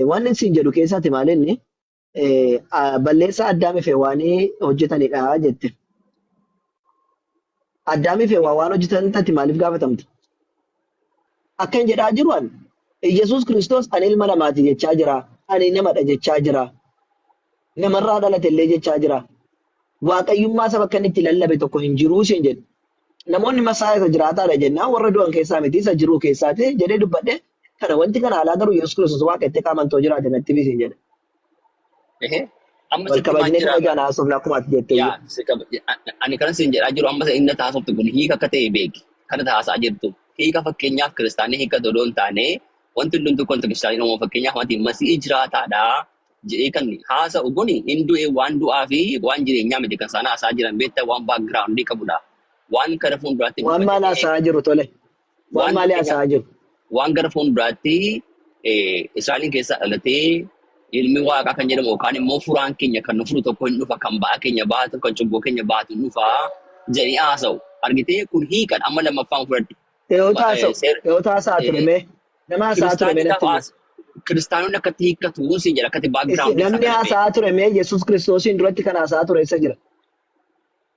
Waan inni siin jedhu keessaati maal inni balleessaa Addaamii fi Hewaanii hojjetanidha jette. Addaamii fi Hewaan waan hojjetan ati maaliif gaafatamta? Akka hin jedhaa jiru an Iyyasuus Kiristoos ani ilma namaati jechaa jira. Ani namadha jechaa jira. Namarraa dhalate illee jechaa jira. Waaqayyummaa saba akka inni itti lallabe tokko hin jiruu siin jedhe. Namoonni masaa isa jiraataadha jennaan warra du'an keessaa miti isa jiruu keessaati jedhee dubbadhe. Kana wanti kana alaa garuu Yesuus Kiristoos waaqa itti qaamantoo jiraate natti himi siin jedhe. Ehe. Amma Wal sitti himaan kabajnee jira. kabajaan haasofna akkuma ati jette iyyuu. Yaa si ani kanan siin jedhaa jiru amma inni taasoftu kun hiika akka ta'e beeki. Kana taasaa jirtu. Hiika fakkeenyaaf kiristaanni hiika odoo hin taane wanti hundumtuu kontekstaanii uumamu fakkeenyaaf wanti masii jiraataadha jedhee kan haasa'u kun hin du'e waan du'aa fi waan jireenyaa miti kan isaan haasa'aa jiran beektaa waan baakgiraawundii qabudha. Waan gara fuulduraatti Waan dhufa maal jedhee haasa'aa jiru tole. Waan waan maalii fakkeenyaaf haasa'aa jiru? Waan gara fuulduraatti Israa'eliin keessaa dhalatee ilmi waaqaa kan jedhamu yookaan immoo furaan keenya kan nu furu tokko hin dhufa kan ba'aa keenya baatu kan cubbuu keenya baatu hin dhufa jedhanii haasa'u. Argitee kun hiikan amma lammaffaan fudhadhu. Eeyoota haasa'u. Eeyoota haasa'aa ture mee? Nama haasa'aa ture mee Kiristaanni natti gaafa himi. Kiristaanonni akkatti hiikkatu siin jedha akkatti Isin background isaa namni kana beeku. haasa'aa ture mee Yesuus Kiristoosiin duratti kan haasa'aa ture eessa jira?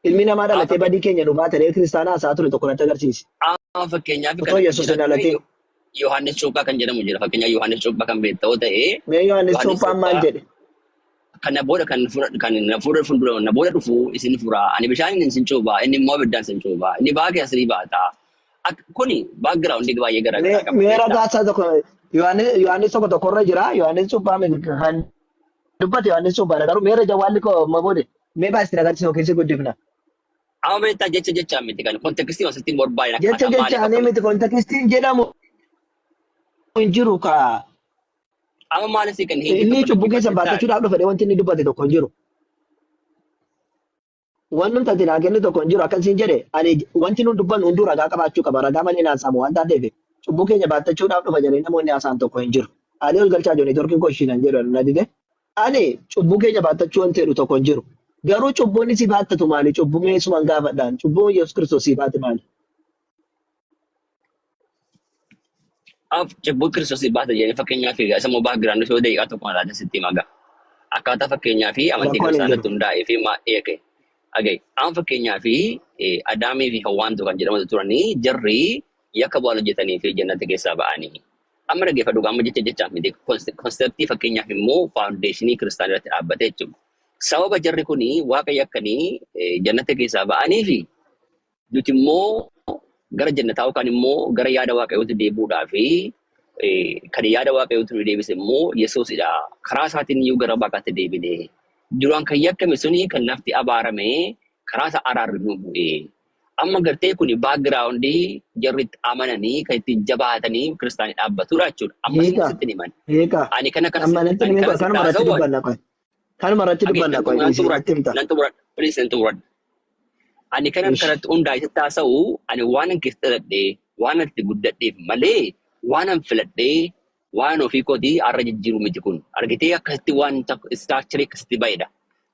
Ilmi namaa dhalatee badii keenya nu baata jedhee kiristaana haasa'aa ture tokko natti agarsiisi. Amma fakkeenyaaf Otoo kan akka Yesuus hin jedhaa ture dhalatin. Yohaannis Cuuphaa kan jedhamu jira. Fakkeenyaaf Yohaannis Cuuphaa kan beektaa ta'e Mee Yohaannis Yohaannis Cuuphaan maal Cuuphaa jedhe? kan na booda kan fura kan na fuula fuuldura na booda dhufu isin fura. Ani bishaaniin isin cuuphaa inni immoo ibiddaan isin cuuphaa. Inni ba'aa keessa ni baata. Kuni background baay'ee Mee garaagaraa qaba mee beektaa. ragaa isaa tokko Yohaannis Yohaannis tokko tokkorra jira. Yohaannis Cuuphaa miti kan dubbate Yohaannis Cuuphaadha. Garuu meerra jawwaalli koo ma boode mee baasti agarsiisa yookiin si guddifna. Amma beektaa jecha jechaan miti kan kontekstii asitti hin barbaadne Jecha akkaataa maaliif jechaanii akka miti kontekstiin jedhamu hin jiru kaa. amma maaliif kan hiiki Inni tokko cubbuu natti keessan beektaa. baattachuudhaaf dhufe wanti inni dubbate tokko hin jiru. Wanti ati naa kennu tokko hin jiru akkasiin jedhe ani wanti nu dubbannu hunduu ragaa qabaachuu qaba ragaa malee naan saamu waan taateef cubbuu keenya baattachuudhaaf dhufa jedhanii namoonni haasa'an tokko hin jiru. Ani ol galchaa jiru neetworkiin koo ishiin jedhu na dide. Ani cubbuu keenya baattachuu wanti jedhu tokko hin jiru. Garuu cubbuun si baattatu maali? Cubbuu meessumaan gaafadhaan. Cubbuun Yesuus Kiristoos si baate maali? Af cubbuu Kiristoos baata jedhanii fakkeenyaaf isa immoo background yoo daqiiqaa tokko laata sitti himaga. Akkaataa fakkeenyaa fi amantii Rakkoon hin kiristaanatti jiru. hundaa'ee fi maa eeke. Agay amma fakkeenyaa fi Adaamii fi Hawwaantu kan jedhamu turanii jarri yakka bu'aan hojjetanii fi jannata keessaa ba'anii. Amma dhaggeeffadhu amma jecha jechaan miti konseptii fakkeenyaaf immoo faawundeeshinii kiristaanaa irratti dhaabbate jechuudha. Sababa jarri kuni waaqa yakkanii jannata keessaa ba'anii fi nuti immoo gara jannataa yookaan immoo gara yaada waaqayyootti deebi'uudhaa fi kan yaada waaqayyootti nu deebise immoo Yesuusidha. Karaa isaatiin iyyuu gara waaqaatti deebine. Duraan kan yakkame suni kan lafti abaarame karaa isa araarri nu bu'e. Amma gartee kun baakgiraawundii jarri itti amananii kan ittiin jabaatanii kiristaanii dhaabbatudha jechuudha. Amma isin Hiika. sitti himan. Hiika. Ani kana kana Amma natti ani himee kana sitti kanuma irratti haasa'u dubbanna qoy. Kanuma irratti Agee dubbanna nan qoy xumura nan dhiisii xumura natti himta. nan xumura please nan xumura. Ani kanan Ish. kanatti hundaa'e sitti haasa'u ani waanan keessa dhaladhee waan itti guddadheef malee waanan filadhee waan ofii kootii har'a jijjiiru miti kun. Argitee akkasitti waan istiraakcharii akkasitti ba'edha.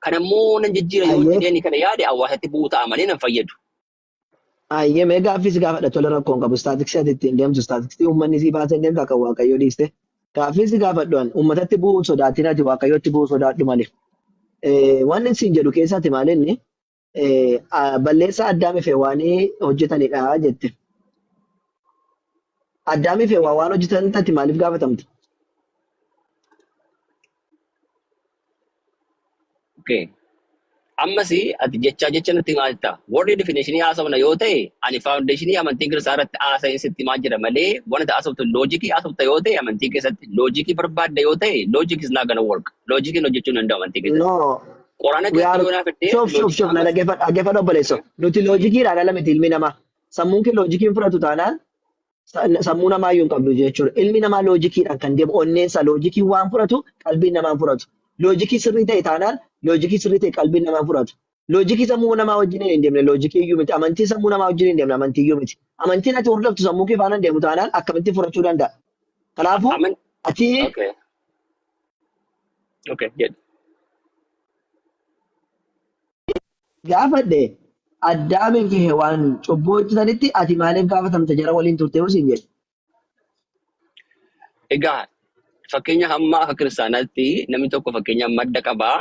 Kana immoo nan jijjiira yoo Ayyee. jedhee ani kana yaade hawaasatti bu'uu ta'a malee nan fayyadu. Ayyee mee gaaffii si gaafadha tola rakkoon qabu istaatiksii ati ittiin deemtu istaatiksii uummanni sii baasee hin deemtu akka waaqayyoo dhiiste. Gaaffii si gaafadhu an uummatatti bu'uu hin sodaatin ati waaqayyootti bu'uu sodaadhu malee. Wanni siin jedhu keessaati maal inni balleessaa Addaamii fi Hewaanii hojjetanidha jette. Addaamii fi Hewaan waan hojjetan ati maaliif gaafatamta? Okay. Ammas ati jechaa jecha natti himaa jirta. Warri definitionii haasofna yoo ta'e ani foundationii amantii kiristaanaa irratti haasa'in sitti himaa jira malee wanta haasoftu loojikii haasofta yoo ta'e amantii keessatti loojikii barbaadda yoo ta'e logic is not gonna work. Loojikiin hojjechuu hin danda'u amantii keessatti. No, Quraana we keessatti are yoo naa fiddee shuf shuf loojikii shuf na ammas dhaggeeffadhu dhaggeeffadhu obboleesso. Nuti loojikiidhaan ala miti ilmi namaa. Sammuun kee loojikiin fudhatu taanaan sammuu namaa iyyuu hin qabdu jechuudha. Ilmi namaa loojikiidhaan kan deemu onneensa loojikii waan fudhatu qalbiin namaa hin fudhatu. Loojikii sirrii ta'e taanaan loojikii sirrii ta'e qalbiin namaa hin fudhatu. Loojikii sammuu namaa wajjin hin deemne loojikii iyyuu miti. Amantii sammuu namaa wajjin hin deemne amantii iyyuu miti. Amantiin ati hordoftu sammuu kee faana hin deemu taanaan akkamitti fudhachuu danda'a? Kanaafuu Aman ati okay okay jedhu. Gaafadhe Addaamii fi Hewaan cubbuu hojjetanitti ati maaliif gaafatamta jara waliin turte yoo siin jedhe. Egaa Fakkeenya hamma akka kiristaanaatti namni tokko fakkeenya madda qabaa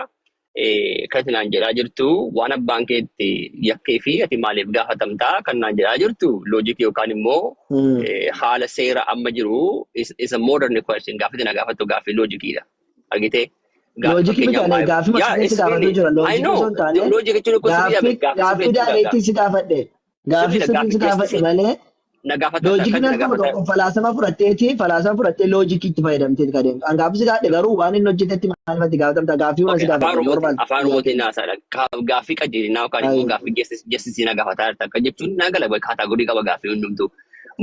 kan naan jedhaa jirtu waan abbaan keetti yakkee fi ati maaliif gaafatamtaa kan naan jedhaa jirtu loojikii yookaan immoo haala seera amma jiru is a modern question gaaffii na gaafattu gaaffii loojikiidha. Argitee? Loojikii miti ani gaaffii Yaa masuulee si gaafatu really jira. I Loojikii know osoo hin taane loojikii jechuun kun sirriidha gaaffii gaaffii gaaffii sirrii jechuudha daayireektii si gaafadhe. Gaaffii sirriidha sirrii gaaffii si gaafadhe jeestisii malee na gaafatta loojikiin akkatti al na tokko gaafata. tokko falaasama fudhattee loojikii itti fayyadamtee kan deemtu. An gaaffii si gaafadhe garuu waan inni hojjetetti maaliif ati gaafatamta gaaffii waan Okay, si afaan gaafadhe Oromootiin normaal afaan Oromootiin naasaadha. Gaaffii qajeelinaa yookaan immoo Ayi gaaffii geessisii na gaafataa jirta. Akka jechuun naa gala category qaba gaaffii hundumtuu.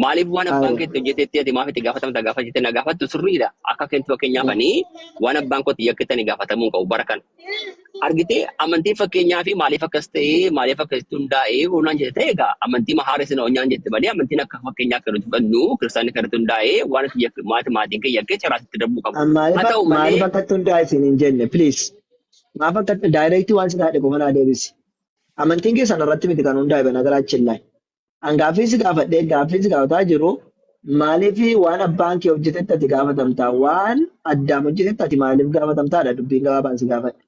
Maaliif waan abbaan ayi. keetti hojjetetti ati maaf itti gaafatamta gaafa jettee na gaafattu sirriidha. Akka keetti fakkeenyaaf ani waan abbaan kootti yakkittani gaafatamuu hin qabu bara kana. Argitee amantii fakkeenyaa fi maaliif akkas ta'ee maaliif akkasitti hundaa'ee hoonaan jette ta'e egaa amantii mahaaris na jette malee amantiin akka fakkeenyaa kan nuti fudhannu kiristaanni kan irratti hundaa'ee waan itti yakke maatiin kee yakkee caraasitti darbuu qabu. An Haa maaliif ta'u malee maaliif akkatti hundaa'e isin hin jenne please. Maaf akkatti daayireektii waan si gaafadhe qofa naa deebisi. Amantiin keessan irratti miti kan hundaa'e banagaraachiin laay. An gaaffii si gaafadhee gaaffii si gaafataa jiru maaliif waan abbaan kee hojjetetti ati gaafatamta waan addaam hojjetetti ati maaliif gaafatamtaadha dubbiin gabaabaan si gaafadhe.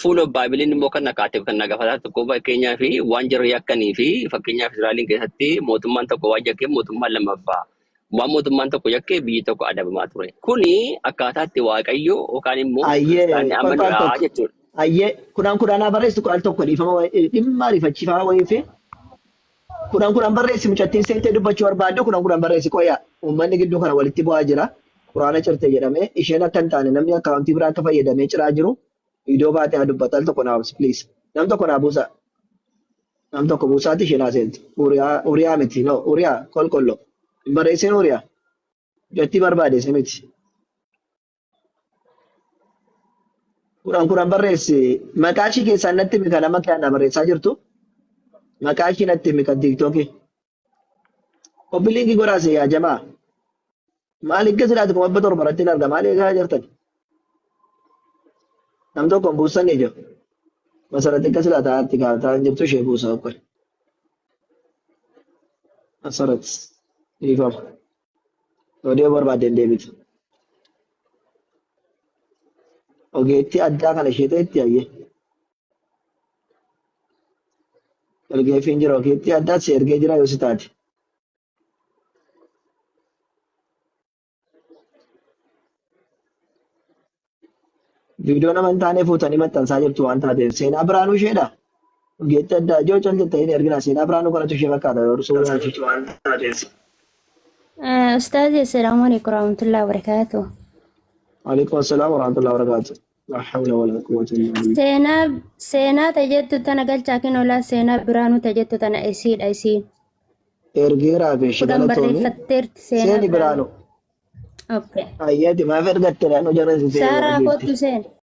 Fuula baaybiliin immoo kan nakaate kan na gaafataa tokko fakkeenyaa fi waan jarri yakkanii fi fakkeenyaaf Israa'eliin keessatti mootummaan tokko waan yakkee mootummaan lammaffaa waan mootummaan tokko yakkee biyyi tokko adabamaa ture. Kuni akkaataa itti Waaqayyo yookaan immoo Ayyee kiristaanni qoy qoy amanudha tokko jechuudha. ayyee kudhan kudhanaa barreessu al tokko dhiifama dhimma ariifachiifama wayii fi kudhan kudhan barreessi mucattiin seentee dubbachuu barbaaddu kudhan kudhan barreessi qoya uummanni gidduu kana walitti bu'aa jira. Quraana cirte jedhamee isheen akka hin taane namni akkaawuntii biraa akka fayyadamee ciraa jiru viidiyoo baatee haa dubbatu al tokko naa obsi please. Nam tokko naa buusa. Nam tokko buusaatti isheen haa seentu. Uriyaa Uriyaa miti no Uriyaa kolkollo. Hin barreessin Uriyaa. Mucattii barbaade si miti. Kudhan kudhan barreessi. Maqaa ishii keessaan natti himi kan nama kana barreessaa jirtu. Maqaa ishii natti himi kan tiiktookii. Copy link godhaase yaa jamaa. Maal higga silaati 700 irratti hin arga. Maal eegaa jirtan? Nam tokko hin buusanii jiru. Masarat higga silaa taa'aatti kaataa hin jirtu ishee buusa okkol. Masarat dhiifama. Oduu barbaadde hin deebitu. Ogeettii addaa kana ishee ta'etti ayyee. Ergeefiin jira ogeettii addaa si ergee jira yoo si taate. Viidiyoo nama hin taane fuutanii maxxansaa jirtu waan taateef seenaa biraanuu isheedha. Ogeettii addaa ijoo cal jettee hin ergina seenaa biraanuu kanatu ishee fakkaata yoo suuraan ishee. Ustaazi, assalaamu alaikum warahmatullahi wabarakatuh. Waalaikum assalaam warahmatullahi wabarakatuh. La hawla wala quwwata illa billah. Seenaa seenaa tajettu tana galchaa kinolaa seenaa biraanuu tajettu tana isiidha isiin. Ergeeraa fi ishee Kudhan galatoomi. barreeffatteerti seenaa Seeni biraanuu. biraanuu. Okay. Ayyaati maaf ergatte naannoo jara si seeni Saaraa ogeetti. kottu seen.